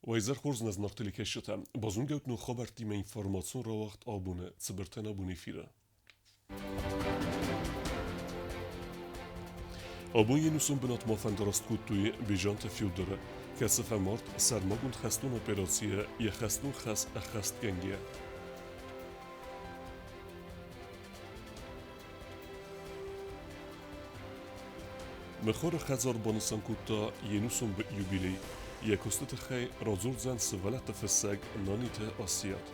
Уӕ хорз нӕ зынаргъ телекӕсджытӕ! Базонгӕут ног хабӕрттимӕ информацион рауагъд абоны цыбыртӕн абон эфиры. Абон йе нусон бынатмӕ фӕндараст кодтой Бежанты Федоры, кӕцы фӕмард сӕрмагонд хӕстон операцийы йӕ хӕстон хӕс ӕххӕстгӕнгӕйӕ. Мыхуыры хӕдзар банысан кодта йе нусон юбилей. Йӕ куысты тыххӕй радзурдзӕн сывӕллӕтты фыссӕг Наниты Асиат.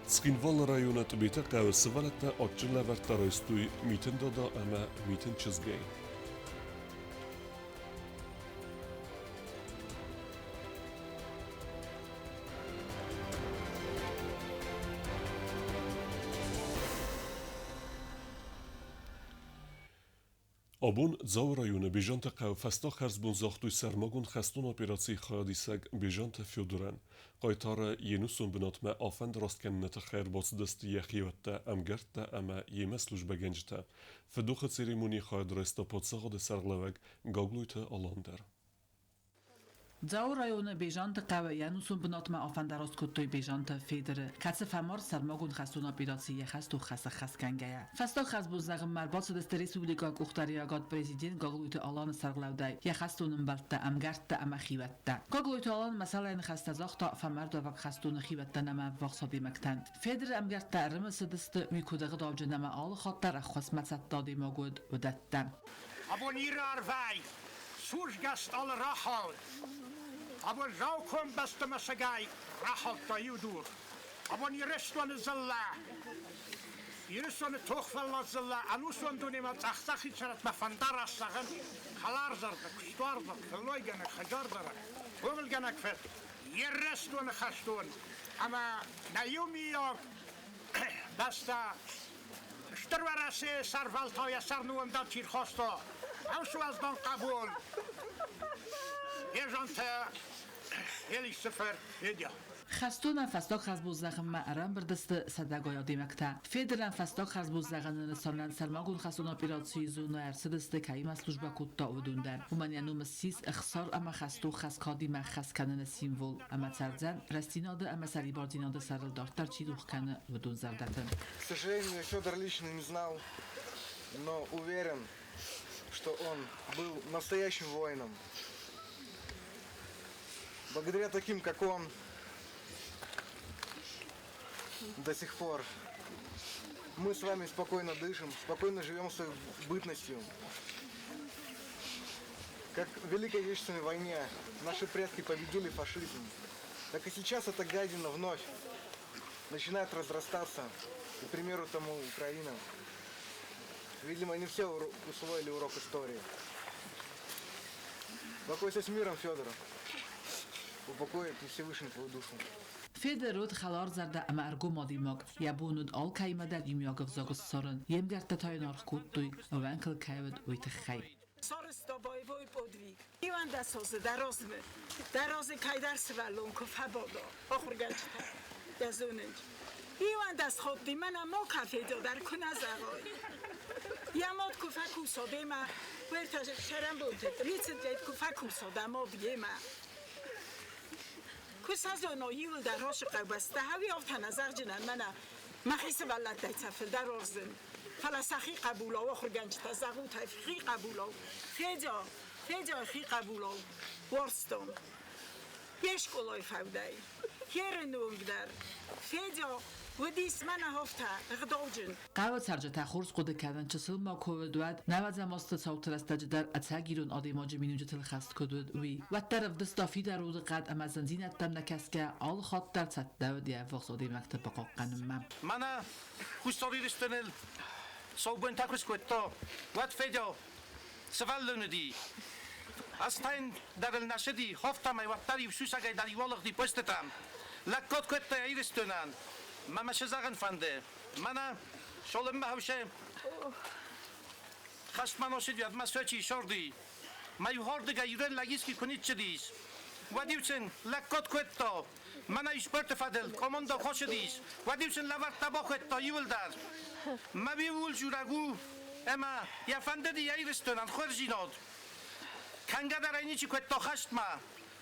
Цхинвалы районы Тъбеты хъӕуы сывӕллӕттӕ адджын лӕвӕрттӕ райстой Митын Дада ӕмӕ Митын Чызгӕй. Абон Дзауы районы Бежанты хъӕуы фӕстаг хӕрзбон загътой сӕрмагонд хӕстон операцийы хайадисӕг Бежанты Федорӕн. Хъайтары йе нусон бынатмӕ афӕнд раст кӕныны тыххӕй ӕрбацыдысты йӕ хиуӕттӕ, ӕмгӕрттӕ ӕмӕ йемӕ службӕгӕнджытӕ. Фыдохы церемонийы хайад райста паддзахады сӕргълӕууӕг Гаглойты Алан дӕр. Дзауы районы Бежанты хъӕуы йӕ ӕнусон бынатмӕ афӕндараст кодтой Бежанты Федыры, кӕцы фӕмард сӕрмагонд хӕстон операцийы йӕ хӕстон хӕс ӕххӕстгӕнгӕйӕ. Фӕстаг хӕсбон зӕгъынмӕ ӕрбацыдысты республикӕйы къухдариуӕгад президент Гаглойты Аланы сӕргълӕудӕй йӕ хӕстон ӕмбӕлттӕ, ӕмгӕрттӕ ӕмӕ хиуӕттӕ. Гаглойты Алан мӕсӕлӕй ныхӕстӕ загъта фӕмардуӕвӕг хӕстоны хиуӕттӕн ӕмӕ ӕввахс адӕймӕгтӕн. Федыры ӕмгӕрттӕ ӕрымысыдысты, уый куыд ӕгъдауджын ӕмӕ алы хатт дӕр ӕххуысмӕ цӕттӕ адӕймаг уыд, уыдӕттӕ. Абон Иры арвӕй судзгӕ стъалы рахауд. Абон Рӕукомбӕсты мӕсыгӕй рахаудта иу дур. Абон Ирыстоны дзыллӕ, Ирыстоны тохвӕллад дзыллӕ ӕнусон дунемӕ цъӕх-цъӕхид сӕрӕтмӕ фӕндараст зӕгъын, хӕларзӕрдӕ, куыстуарзаг, фӕллойгӕнӕг, хӕдзардарӕг, хъомылгӕнӕг фыд, Ирыстоны хӕстон ӕмӕ нӕ иумиаг бӕстӕ Стыр Уӕрӕсейы сӕрвӕлтау йӕ сӕр ныуӕндӕн чи рхаста, уыцы уӕздан хъӕбул Бежанты Елисы фырт Федя. Хӕстонӕн фӕстаг хӕрзбон зӕгъынмӕ ӕрӕмбырд сты сӕдӕгай адӕймӕгтӕ. Федорӕн фӕстаг хӕрзбон зӕгъыны нысанӕн сӕрмагонд хӕстон операцийы зонӕйы ӕрцыдысты, кӕимӕ службӕ кодта, уыдон дӕр. Уымӕн йӕ ном ссис ӕхсар ӕмӕ хӕстон хӕс кадимӕ ӕххӕст кӕныны символ ӕмӕ цӕрдзӕн, рӕстдзинады ӕмӕ сӕрибардзинады сӕрыл дарддӕр чи дугъ кӕны, уыдон зӕрдӕты. К сожалению, я Федор лично не знал, но уверен, что он был настоящим воином. Благодаря таким, как он, до сих пор мы с вами спокойно дышим, спокойно живем своей бытностью. Как в Великой Отечественной войне наши предки победили фашизм, так и сейчас эта гадина вновь начинает разрастаться. И примеру тому Украина. Видимо, не все усвоили урок истории. Покойся с миром, Федор. Упокоит Всевышний твою душу. Федор уыд хӕларзӕрдӕ ӕмӕ ӕргом адӕймаг. Йӕ бон уыд алкӕимӕ дӕр иумиаг ӕвзаг ссарын. Йе мгӕрттӕ та йын аргъ кодтой, ӕууӕнк ыл кӕй уыд, уый тыххӕй. Сарӕзта боевой подвиг. Иуӕндӕсазы дӕ размӕ, дӕ разы кӕйдӕр сывӕллон куы фӕбада, ахуыргӕнджытӕ дӕ зонынц. Иуӕндӕс хатты мӕнӕ ма кафедӕ дӕр куы нӕ зӕгъай. Йӕ мад куы фӕкуса демӕ, уӕртӕ цӕрӕнбонты тридцать куы фӕкуса дӕ мад йемӕ. Куы сӕ зоной иуылдӕр Росы хъӕубӕстӕ, ӕви афтӕ нӕ зӕгъджынӕн мӕнӕ мӕхи сывӕллӕттӕй сӕ фылдӕр уарзын. Фӕлӕ сӕхи хъӕбулау ахуыргӕнджытӕ зӕгъут хи хъӕбулау. Федя, Федя хи хъӕбулау уарзтон. Йе скъолайы фӕудӕй, йе рыны онг дӕр Федя уыдис мӕнӕ афтӕ ӕгъдауджын. Хъӕуы цӕрджытӕ хорз хъуыды кӕнын чысыл ма куы уыд, уӕд нӕуӕдзӕм азты цауты рӕстӕджы дӕр ӕцӕг ирон адӕймаджы миниуджытыл хӕст куыд уыд, уый. Уӕддӕр ӕвдыста фидар удыхъӕд ӕмӕ зындзинӕдтӕм нӕ кӕсгӕ, алы хатт дӕр цӕттӕ уыд йӕ ӕввахс адӕймӕгты бахъахъхъӕнынмӕ. Мӕнӕ Хуссар Ирыстоныл саубонтӕ куы скодта, уӕд Федя сывӕллон уыди. Ӕз та йын дӕр ыл нӕ цыди, хофтамӕй уӕддӕр-иу сусӕгӕй дӕр иуалыгъди постытӕм. Лӕггад кодта йӕ Ирыстонӕн. Мӕ мӕ цы зӕгъын фӕнды? Мӕнӕ Солыммӕ хӕусе хӕстмӕ носыди, уӕдмӕ Сочи сорди. Мӕ иухордыгӕй ирон лӕг иски куы ниццыдис, уӕд-иу сын лӕггад кодта. Мӕнӕ спорты фӕдыл командӕ хосыдис, уӕд-иу сын лӕвӕрдта бахуыдта иуылдӕр. Мӕ иууыл дзурӕг у. Ӕмӕ йӕ фӕндыди йӕ Ирыстонӕн хорздзинад. Кӕнгӕ дӕр ӕй ничи кодта хӕстмӕ,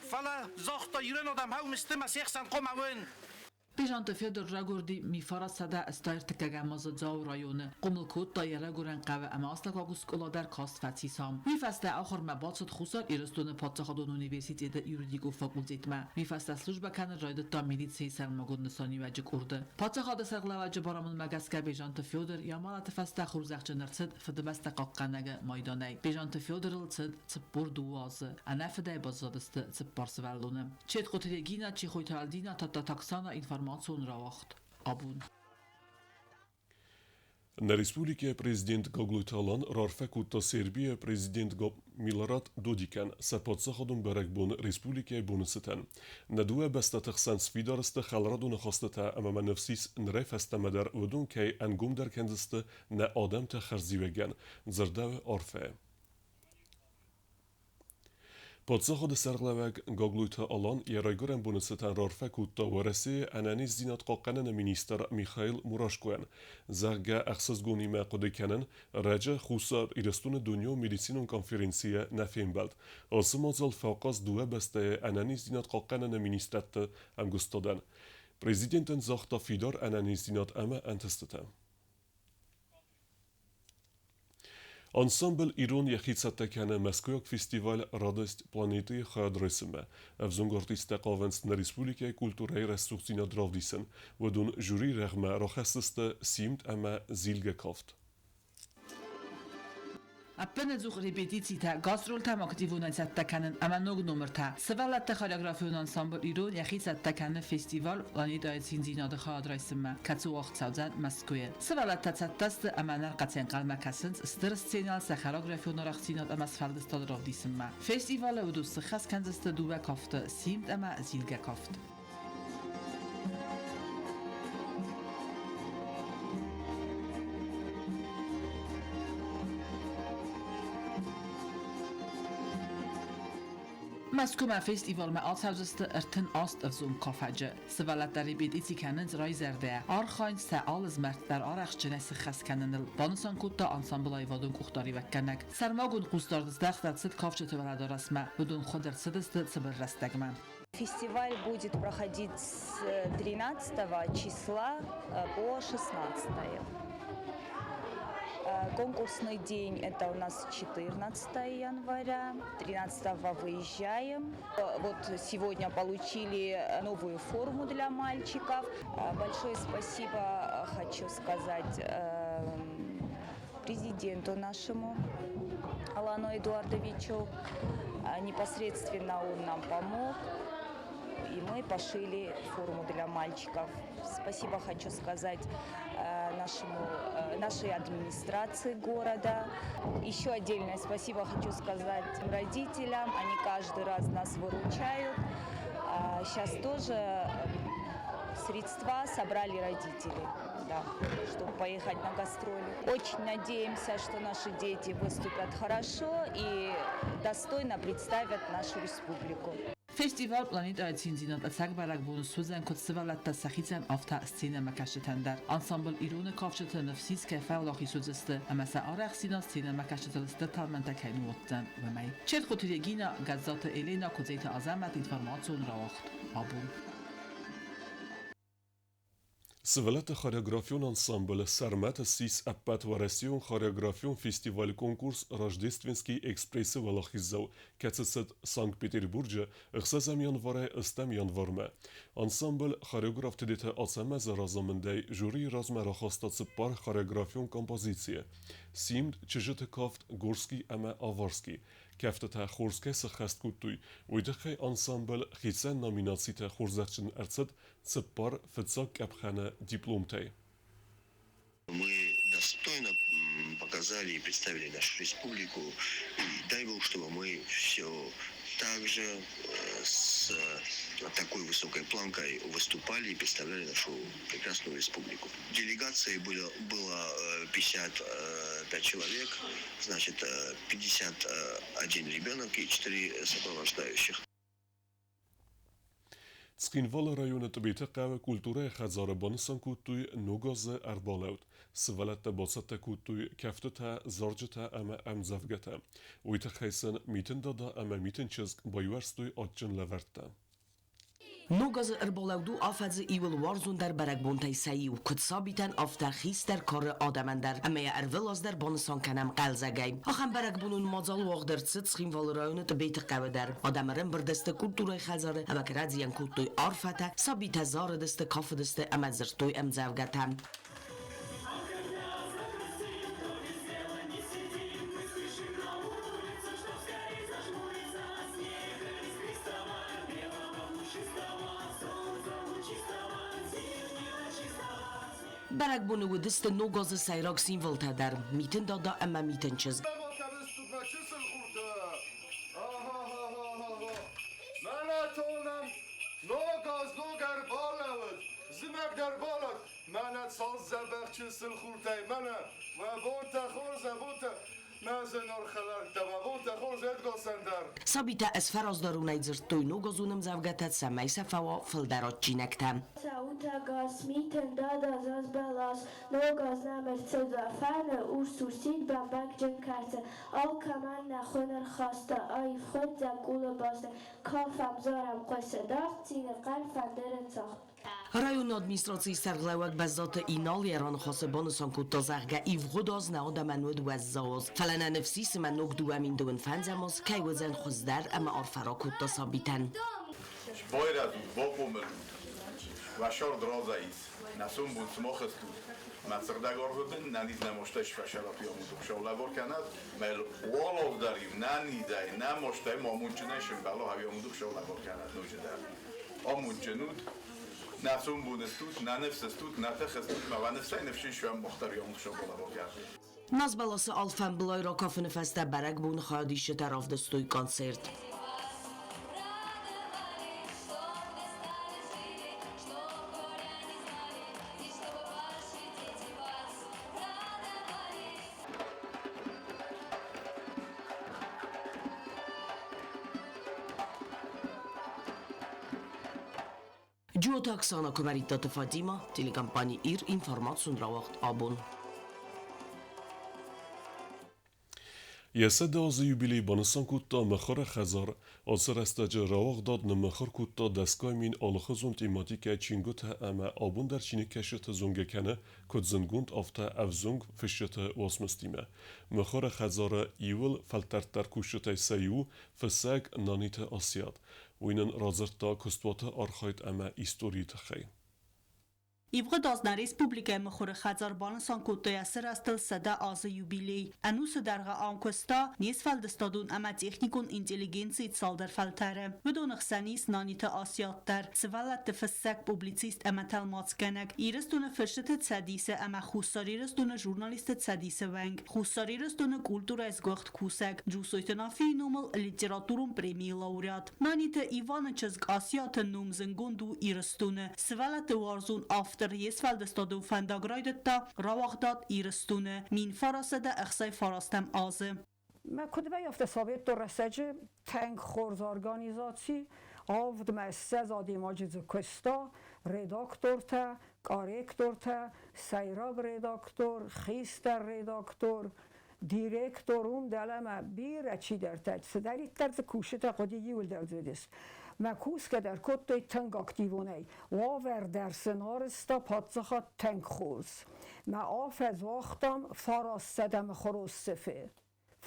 фӕлӕ загъта ирон адӕм хъӕумӕ сты мӕ се хсӕн хъуамӕ уон. Бежанты Федор райгуырди 1983 азы Дзауы районы. Хъомыл кодта йӕ райгуырӕн хъӕуы ӕмӕ астӕуккаг скъола дӕр каст фӕцис ам. Уый фӕстӕ ахуырмӕ бацыд Хуссар Ирыстоны паддзахадон университеты юридикон факультетмӕ. Уый фӕстӕ службӕ кӕнын райдыдта милицийы сӕрмагонд нысаниуӕджы къорды. Паддзахады сӕргълӕууӕджы барамындмӕ гӕсгӕ Бежанты Федор йӕ амӕлӕты фӕстӕ хорзӕхджын ӕрцыд Фыдыбӕстӕ хъахъхъӕнӕгы майданӕй. Бежанты Федорыл цыд 42 азы. Ӕнӕ фыдӕй баззадысты цыппар сывӕллоны. Четкъуты Регина, Чехойты Альдина, Тадтаты информацион рауагъд абон. Нӕ республикӕйы президент Гаглойты Алан раарфӕ кодта Сербийы президент Милорад Додикӕн сӕ паддзахадон бӕрӕгбон Республикӕйы боны цытӕн. Нӕ дыууӕ бӕстӕты хсӕн сфидар сты хӕларадон ахастытӕ ӕмӕ мӕ ныфс ис нырӕй фӕстӕмӕ дӕр уыдон кӕй ӕнгомдӕр кӕндзысты нӕ адӕмты хӕрзиуӕгӕн, дзырдӕуы арфӕйы. Паддзахады сӕргълӕууӕг Гаглойты Алан йӕ райгуырӕн боны цытӕн раарфӕ кодта Уӕрӕсейы ӕнӕниздзинад хъахъхъӕныны министр Михаил Мурашкойӕн, зӕгъгӕ, ӕхсызгонимӕ хъуыды кӕнын, раджы Хуссар Ирыстоны дунеон медицинон конференцийы нӕ фембӕлд. Ацы мадзал фӕахъаз дыууӕ бӕстӕйы ӕнӕниздзинад хъахъхъӕныны министрадты ӕмгуыстадӕн. Президентӕн загъта фидар ӕнӕниздзинад ӕмӕ ӕнтыстытӕ. Ансамбль «Ирон» йӕхи цӕттӕ кӕны мӕскуыйаг фестиваль «Радость планеты»-йы хайад райсынмӕ. Ӕвзонг артисттӕ хъавынц нӕ республикӕйы культурӕйы рӕсугъддзинад равдисын. Уыдон жюрийы рӕгъмӕ рахӕсдзысты симд ӕмӕ зилгӕ кафт. Ӕппынӕдзух репетицитӕ, гастролтӕм активонӕй цӕттӕ кӕнын ӕмӕ ног номыртӕ. Сывӕллӕтты хореографион ансамбль «Ирон» йӕхи цӕттӕ кӕны фестиваль «Планетӕйы циндзинады» хайад райсынмӕ, кӕцы уагъд цӕудзӕн Мӕскуыйы. Сывӕллӕттӕ цӕттӕ сты ӕмӕ ӕнӕрхъӕц ӕнхъӕлмӕ кӕсынц стыр сценӕйыл сӕ хореографион арӕхстдзинад ӕмӕ сфӕлдыстад равдисынмӕ. Фестивалы уыдон сыххӕст кӕндзысты дыууӕ кафты – симд ӕмӕ зилгӕ кафт. Мӕскуымӕ фестивалмӕ ацӕудзысты 38 ӕвзонг кафӕджы. Сывӕллӕттӕ репетици кӕнынц райзӕрдӕйӕ, архайынц сӕ алы змӕлд дӕр арӕхстджынӕй сыххӕст кӕныныл, банысан кодта ансамблы аивадон къухдариуӕггӕнӕг. Сӕрмагонд хъусдард здӕхт ӕрцыд кафджыты уӕлӕдарӕсмӕ, уыдон хуыд ӕрцыдысты цыбыр рӕстӕгмӕ. Фестиваль будет проходить с 13 числа по 16. Конкурсный день это у нас 14 января, 13 выезжаем. Вот сегодня получили новую форму для мальчиков. Большое спасибо хочу сказать президенту нашему Алану Эдуардовичу. Непосредственно он нам помог, и мы пошили форму для мальчиков. Спасибо хочу сказать нашей администрации города. Еще отдельное спасибо хочу сказать родителям. Они каждый раз нас выручают. Сейчас тоже средства собрали родители, да, чтобы поехать на гастроли. Очень надеемся, что наши дети выступят хорошо и достойно представят нашу республику. Фестиваль «Планетӕйы циндзинад» ӕцӕг бӕрӕгбон суыдзӕн куыд сывӕллӕттӕ сӕхицӕн, афтӕ сценӕмӕкӕсджытӕн дӕр. Ансамбль «Ирон-ы» кафджыты ныфс ис, кӕй фӕуӕлахиз уыдзысты ӕмӕ сӕ арӕхстдзинад сценӕмӕкӕсджытыл стыр тӕлмӕнтӕ кӕй ныууадздзӕн, уымӕй. Четкъуты Регина, Гӕззаты Елена, Куыдзеты Азӕмӕт, информацион рауагъд абон. Сывӕллӕтты хореографион ансамбль «Сӕрмӕт» ссис ӕппӕтуӕрӕсейон хореографион фестиваль-конкурс «Рождественский экспресс»-ы уӕлахиздзау, кӕцы цыд Санкт-Петербурджы 6 январӕй 8 январмӕ. Ансамбль хореограф Тедеты Ацӕмӕзы разамындӕй жюрийы размӕ рахаста цыппар хореографион композицийы: Симд, Чызджыты кафт, Горский ӕмӕ Аварский. Кӕфтытӕ хорз кӕй сӕххӕст кодтой, уый тыххӕй ансамбль хицӕн номинацитӕ хорзӕхджын ӕрцыд цыппар фыццаг къӕпхӕны дипломтӕй. Мы достойно показали и представили нашу республику. И дай Бог, чтобы мы все так же с такой высокой планкой выступали и представляли нашу прекрасную республику. Делегации было 55 человек, значит, 51 ребенок и 4 сопровождающих. Цхинвалы районы Тъбеты хъӕуы культурӕйы хӕдзары банысан кодтой Ног азы ӕрбалӕуд. Сывӕллӕттӕ бацӕттӕ кодтой кӕфтытӕ, зарджытӕ ӕмӕ ӕмдзӕвгӕтӕ. Уый тыххӕй сын Митын Дада ӕмӕ Митын чызг байуӕрстой адджын лӕвӕрттӕ. Ног азы ӕрбалӕуд у афӕдзы иууыл уарзондӕр бӕрӕгбонтӕй сӕ иу, куыд сабитӕн, афтӕ хистӕр кары адӕмӕн дӕр, ӕмӕ йӕ ӕрвылаз дӕр банысан кӕнӕм хъӕлдзӕгӕй. Ахӕм бӕрӕгбонон мадзал уагъд ӕрцыд Цхинвалы районы Тъбеты хъӕуы дӕр. Адӕм ӕрӕмбырд сты культурӕйы хӕдзары ӕмӕ кӕрӕдзийӕн кодтой арфӕтӕ, сабитӕ зарыдысты, кафыдысты ӕмӕ дзырдтой ӕмдзӕвгӕтӕ. Бӕрӕгбоны уыдысты Ног азы сӕйраг символтӕ дӕр – Митын Дада ӕмӕ Митын чызг. Зымӕг дӕр балад, мӕнӕ цал дзӕбӕх чысыл хуртӕй, мӕнӕ уӕ бонтӕ хорз, уӕ бонтӕ, мӕ зынаргъ хӕлӕрттӕ, уӕ бонтӕ хорз, Эдгосӕн дӕр. Сабитӕ ӕзфӕраздӕронӕй дзырдтой ногазон ӕмдзӕвгӕтӕ, цӕмӕй сӕ фӕуа фылдӕр адджинӕгтӕ. Цӕутӕгас, митын дада, заз бӕлас, Ног аз нӕм ӕрцӕуа, фӕны урс-урсид бӕмбӕгджын кӕрцы, Алкӕмӕн нӕ хуын ӕрхаста аив хуынд дзӕкъулы басы, Кафӕм, зарӕм, хъуысы дард цины хъӕр фӕндыры цагъд. Районы администрацийы сӕргълӕууӕг Бӕззаты Инал йӕ раныхасы банысан кодта, зӕгъгӕ, ивгъуыд аз нӕ адӕмӕн уыд уӕззау аз, фӕлӕ нӕ ныфс ис ӕмӕ ног 2025 аз кӕй уыдзӕн хуыздӕр ӕмӕ арфӕ ракодта сабитӕн. Байрӕзут, бахъомыл ут, уӕ сӕрд разӕй ис, нӕ сомбон сымах стут. Мӕ сыгъдӕг арвы бын нӕ низ нӕ мастӕй сфӕсӕлӕт уӕ лӕвар кӕнӕд, мӕ уал аз дӕр-иу нӕ низӕй, нӕ мастӕй ма амондджынӕй сымбӕла ӕви лӕвар кӕнӕд ноджыдӕр. Амондджын ут, нӕ сомбон стут, нӕ ныфс стут, нӕ тых стут, мӕ уӕ ныфсӕй ныфсджын суӕм мах дӕр лӕвар кӕнӕд. Назбӕласы алфӕмбылай ракафыны фӕстӕ бӕрӕгбоны хайадисджытӕ равдыстой концерт. Джиоты Оксана, Куымӕридтаты Фатимӕ, телекомпани «Ир», информацион рауагъд «Абон». Йӕ 100 азы юбилей банысан кодта Мыхуыры хӕдзар. Ацы рӕстӕджы рауагъдад ныммыхуыр кодта дӕсгай мин алыхуызон тематикӕйы чингуытӕ ӕмӕ абон дӕр чиныгкӕсджыты зонгӕ кӕны, куыд зындгонд, афтӕ ӕвзонг фысджыты уацмыстимӕ. Мыхуыры хӕдзары иууыл фӕлтӕрддӕр кусджытӕй сӕ иу, фыссӕг Наниты Асиат. Уый нын радзырдта куыстуаты архайд ӕмӕ историйы тыххӕй. Ивгъуыд аз нӕ республикӕйы мыхуыры хӕдзар банысан кодтой ацы рӕзтыл 100 азы юбилей. Ӕнусы дӕргъы ам куыста не сфӕлдыстадон ӕмӕ техникон интеллигенцийы цалдӕр фӕлтӕры. Уыдоны хсӕн ис Наниты Асиат дӕр, сывӕллӕтты фыссӕг, публицист ӕмӕ тӕлмацгӕнӕг, Ирыстоны Фысджыты цӕдисы ӕмӕ Хуссар Ирыстоны журналистты цӕдисы уӕнг, Хуссар Ирыстоны культурӕйы сгуыхт кусӕг, Джусойты Нафийы номыл литературон премийы лауреат. Наниты Иваны чызг Асиаты ном зындгонд у Ирыстоны. Сывӕллӕтты уарзон автор йе сфӕлдыстадон фӕндаг райдыдта рауагъдад Ирыстоны 1969 азы. Мӕ куыд баййӕфта советон рӕстӕджы тынг хорз организаци, 27 адӕймаджы дзы куыста, редактортӕ, корректортӕ, сӕйраг редактор, хистӕр редактор, директор, уым дӕлӕмӕ бирӕ чидӕртӕ, цыдӕриддӕр дзы кусджытӕ хъуыди, иуылдӕр дзы уыдис. Мӕ кусгӕ дӕр кодтой тынг активонӕй. Уавӕр дӕр сын арӕзта паддзахад тынг хорз. Мӕ афӕдз уагътам 900 мыхуырон сыфы.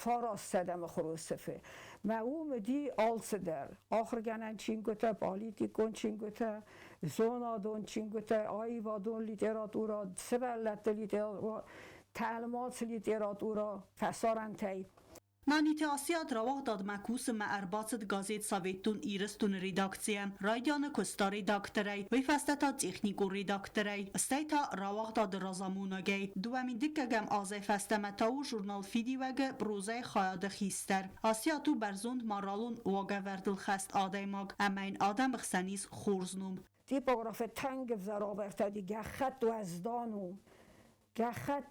900 мыхуырон сыфы. Мӕ уым уыди алцыдӕр. Ахуыргӕнӕн чингуытӕ, политикон чингуытӕ, зонадон чингуытӕ, аивадон литературӕ, сывӕллӕтты литературӕ, тӕлмац литературӕ фӕсарӕнтӕй. Наниты Асиат рауагъдадмӕ кусынмӕ ӕрбацыд газет «Советон Ирыстон-ы редакцийӕ. Райдианы куыста редакторӕй, уый фӕстӕ та техникон редакторӕй, стӕй та рауагъдады разамонӕгӕй. 2002 азӕй фӕстӕмӕ та у журнал «Фидиуӕг-ы» прозӕйы хайады хистӕр. Асиат у бӕрзонд моралон уагӕвӕрдыл хӕст адӕймаг ӕмӕ йын адӕмы хсӕн ис хорз ном. Типографы тынг ӕвзӕр ӕвӕрдта гӕххӕтт уӕздан у. Гӕххӕтт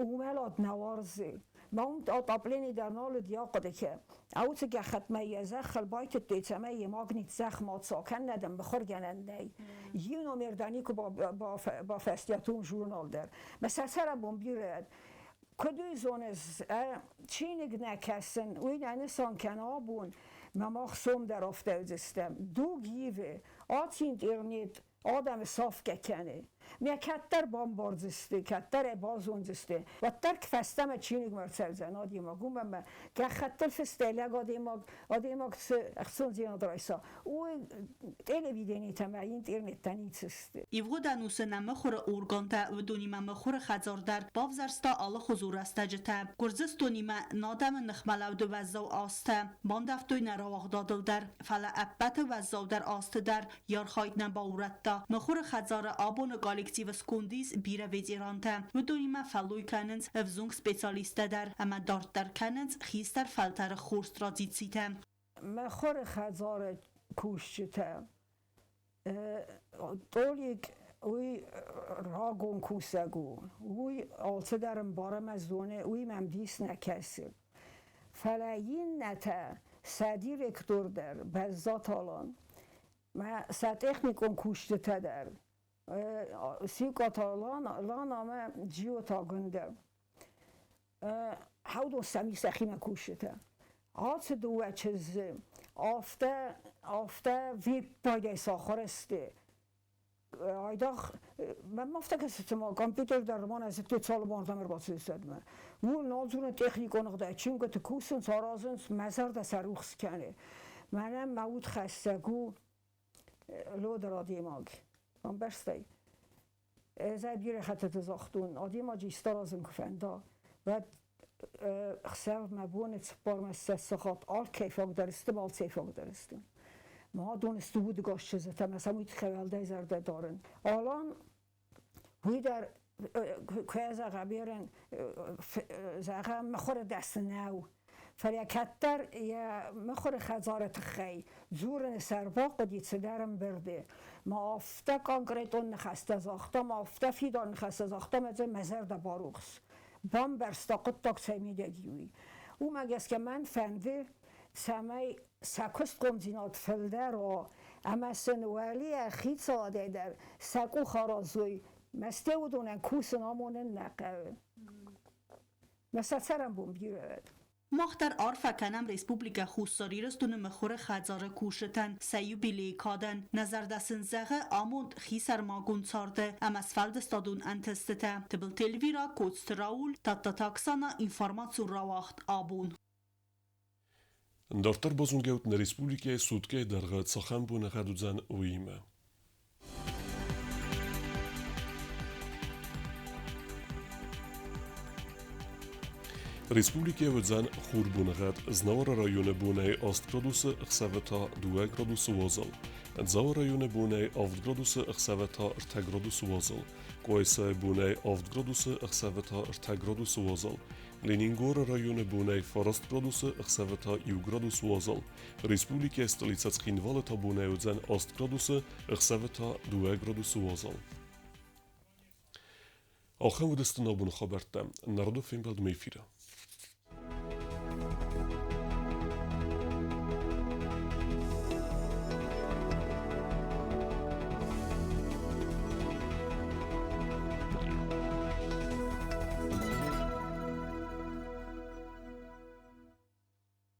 уымӕлад нӕ уарзы. Мӕ уым отоплени дӕр нал уыд йӕ хъуыдыты. Уыцы гӕххӕттмӕ йӕ зӕххыл байтыдтой, цӕмӕй йӕ магнит зӕхх ма ца, кӕннӕд ын мыхуыргӕнӕн нӕй. Иу номер дӕр никуы бафӕстиат уым журнал дӕр. Мӕ сӕ цӕрӕнбон бирӕ. Куыд уый зоныс, чиныг нӕ кӕсын, уый нӕ нысан кӕны абон, мӕ мах сом дӕр афтӕ уыдзыстӕм. Дуг ивы, ацы интернет адӕмы сафгӕ кӕны. Мӕ кӕддӕр бамбардзысты, кӕддӕр ӕй базондзысты, уӕддӕр фӕстӕмӕ чиныгмӕ ӕрцӕудзӕн адӕймаг, уымӕн ӕмӕ гӕххӕттыл фыстӕй лӕг адӕймаг, адӕймаг цы ӕхцондзинад райса, уый телевиденитӕ ӕмӕ интернеттӕ ницы сты. Ивгъуыд ӕнусы нӕ мыхуыры органтӕ, уыдонимӕ мыхуыры хӕдзар дӕр бавзӕрста алыхуызон рӕстӕджытӕ. Гуырдзыстонимӕ адӕмы ныхмӕлӕуды уӕззау азтӕ бандӕвтой нӕ рауагъдадыл дӕр, фӕлӕ ӕппӕты уӕззаудӕр азты дӕр йӕ архайд нӕ баурӕдта. Мыхуыры хӕдзары абоны коллективы сконды ис бирӕ ветерантӕ. Уыдонимӕ фӕллой кӕнынц ӕвзонг специалисттӕ дӕр ӕмӕ дарддӕр кӕнынц хистӕр фӕлтӕры хорз традицитӕ. Мыхуыры хӕдзары кусджытӕ Толик уый рагон кусӕг у, уый алцыдӕр ӕмбары ӕмӕ зоны, уый мӕм дис нӕ кӕсы. Фӕлӕ иннӕтӕ, сӕ директор дӕр, Бӕззаталан, мӕ сӕ техникон кусджытӕ дӕр, Сикъоты Лана ӕмӕ Джиоты Агуындӕ, Хӕудон сӕм сӕхимӕ кусджытӕ. Ацы дыууӕ чызджы афтӕ, афтӕ виппайдӕй сахуыр сты. Айдагъ мӕм афтӕ кӕсы, цыма компьютер дӕр ма нӕ зыдтой, цалынмӕ ардӕм ӕрбацыдыстӕм. Уым нал дзурын техникон ӕгъдауӕй чингуыты кусынц, аразынц, мӕ зӕрдӕ сӕ рухс кӕны. Мӕнӕн мӕ удхӕссӕг у лодыр адӕймаг. Ӕмбӕрстай? Ӕз ӕй бирӕ хӕттыты загътон, адӕймаджы исты аразын куы фӕнда, уӕд ӕхсӕв мӕ боны цыппармӕ ссӕдз сахат алкӕй фаг дӕр сты, алцӕй фаг дӕр сты. Мадон сты удыгас чызджытӕ ӕмӕ сӕм уый тыххӕй уӕлдай зӕрдӕ дарын. Алан уый дӕр куы зӕгъа берӕн, зӕгъӕм, мыхуыры дӕсны нӕу. Фӕлӕ кӕддӕр йӕ мыхуыры хӕдзары тыххӕй дзурыны сӕр бахъуыди цыдӕр ӕмбырды. Ма афтӕ конкретон ныхӕстӕ загъта, ма афтӕ фидар ныхӕстӕ загъта, ӕмӕ дзы мӕ зӕрдӕ барухс. Бамбӕрста хъуыддаг цӕй мидӕг и, уый. Уымӕ гӕсгӕ мӕн фӕнды, цӕмӕй сӕ куыстхъомдзинад фылдӕр уа ӕмӕ сын уӕлейӕ хицауадӕй дӕр сӕ къух аразой. Мӕстӕй уыдонӕн кусын амонын нӕ хъӕуы. Мӕ сӕ цӕрӕнбон бирӕ уӕд. Мах дӕр арфӕ кӕнӕм Республикӕ Хуссар Ирыстоны мыхуыры хӕдзары кусджытӕн сӕ юбилейы кадӕн. Нӕ зӕрдӕ сын зӕгъы амонд хисӕрмагонд царды ӕмӕ сфӕлдыстадон ӕнтыстытӕ. Тыбылты Эльвира, Коцты Рауль, Тадтаты Оксана, информацион рауагъд «Абон». Дарддӕр базонгӕут нӕ республикӕйы суткӕйы дӕргъы цахӕм боныгъӕд уыдзӕн, уыимӕ. Республикӕйы уыдзӕн хурбоныгъӕд. Знауыры районы бонӕй 8 градусы, ӕхсӕвы та 2 градусы уазал. Дзауы районы бонӕй 7 градусы, ӕхсӕвы та 3 градусы уазал. Къуайсайы бонӕй 7 градусы, ӕхсӕвы та 3 градусы уазал. Ленингоры районы бонӕй 9 градусы, ӕхсӕвы та 1 градус уазал. Республикӕйы столицӕ Цхинвалы та бонӕй уыдзӕн 8 градусы, ӕхсӕвы та 2 градусы уазал. Ахӕм уыдысты нӕ абоны хабӕрттӕ. Народы фембӕлдмӕ эфиры.